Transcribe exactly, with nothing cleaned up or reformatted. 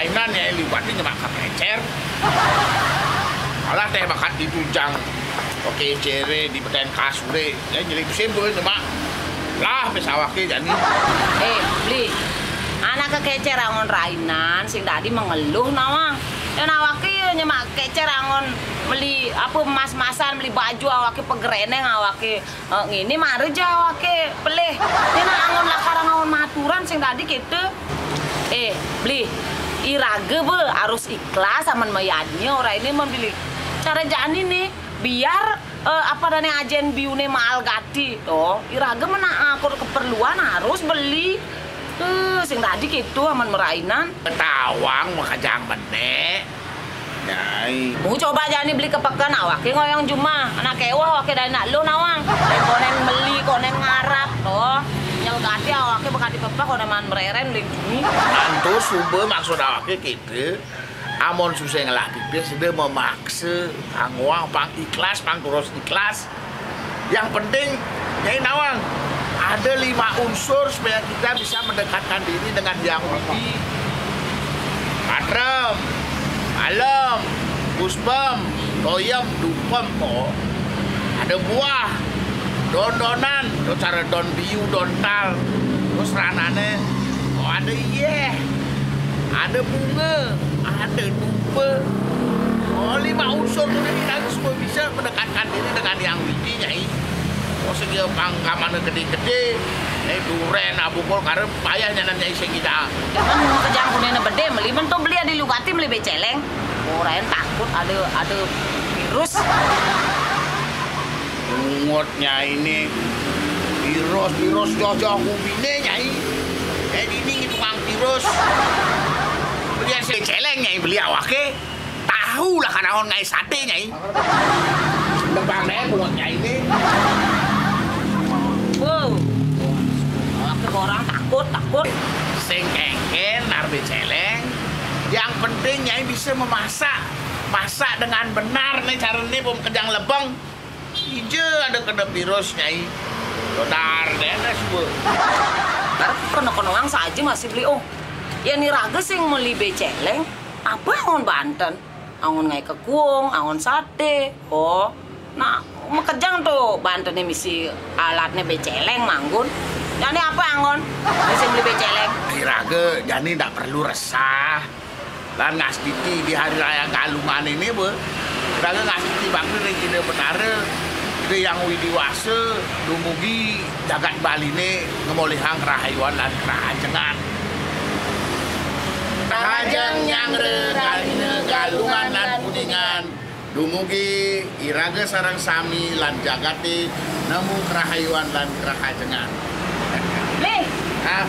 Inan ya liwat ni nyemak ka kecer. Alah teh bakat ditunjang. Oke, cere di beken kasure. Ya jadi sibuk nyemak. Lah, pes awake jani. Eh, Bli. Anak kekecer angon rainan, sing dadi mengeluh nawang. Ya awake ya nyemak kecer angon meli apa emas-masan, meli baju awake pegereneng awake. Eh, ngene mare ja awake pelih. Yen angon lakar angon maturan sing dadi kete. Eh, Bli, irage be harus ikhlas amen mayadnye ora ini men Bli. Cara jani nih, biar eh, apa dane ajen biune maal gati. Oh, irage men akur keperluan harus beli. Eh, sing dadi kete amen merainan. Ketawang makajang benek. Nyai. Mu coba jani beli ke peken awake ngoyong jumah. Anak kewah awake dai nak lu nawang. Konen meli, konen ngarap to. Nyel gati awake bekati pepeh konen man mereren beli jumi. Antu sube maksud awake kite. Amon susah ngelah pipis, dia memaksa. Angoang pang ikhlas, pang terus ikhlas. Yang penting, Nyai nawang, ada lima unsur supaya kita bisa mendekatkan diri dengan Yang Widi. Patrem, alem, puspem, toyem, dupem, oh. Ada buah, don-donan, to cara don biu, don tal. Terus ranane, oh, ada iyeh, ada bunga, ada dupa. Oh, lima unsur ini kita semua bisa mendekatkan diri dengan Yang Widi, Nyai. Oh, segi pangkamane gede-gede. Eh, duren, abukul, karep payah nyanan Nyai sing kita. Kan kejang kunene bede, meli men to beli adi lugati meli beceleng. Orain takut ada, ada virus. Bungut Nyai ini. Virus, virus, joh-joh kubine, Nyai. Eh, ini tukang virus. Beli beceleng, Nyai, beli awake. Tahu lah kan naon ngai sate, Nyai. Depan deh bungut Nyai ini. Wow. Awake orang takut, takut. Sing kengken, nar beceleng. Yang penting Nyai bisa memasak. Masak dengan benar nih cara nih, bom kejang lebeng. Ije ada kena virus, Nyai. Benar deh, deh, semua. Ntar kena-kena orang saja masih beli, oh. Ya, ni raga sing meli beceleng, apa angon banten? Angon ngai kekuong, angon sate. Oh, nah, makejang to bantene misi alatne beceleng manggun. Jani apa angon? Misi meli beceleng. Ni raga, jani ndak perlu resah. Lan ngastiti di hari raya Galungan ini, be. Raga ngastiti bakti ring Ida Betara, Ida Yang Widi Wasa, dumugi jagat Baline ngemolihang kerahayuan lan kerahajengan. Rahajeng nyanggra rahina Galungan lan Kuningan. Dumugi iraga sareng sami lan jagate nemu kerahayuan lan kerahajengan. Lih, ah,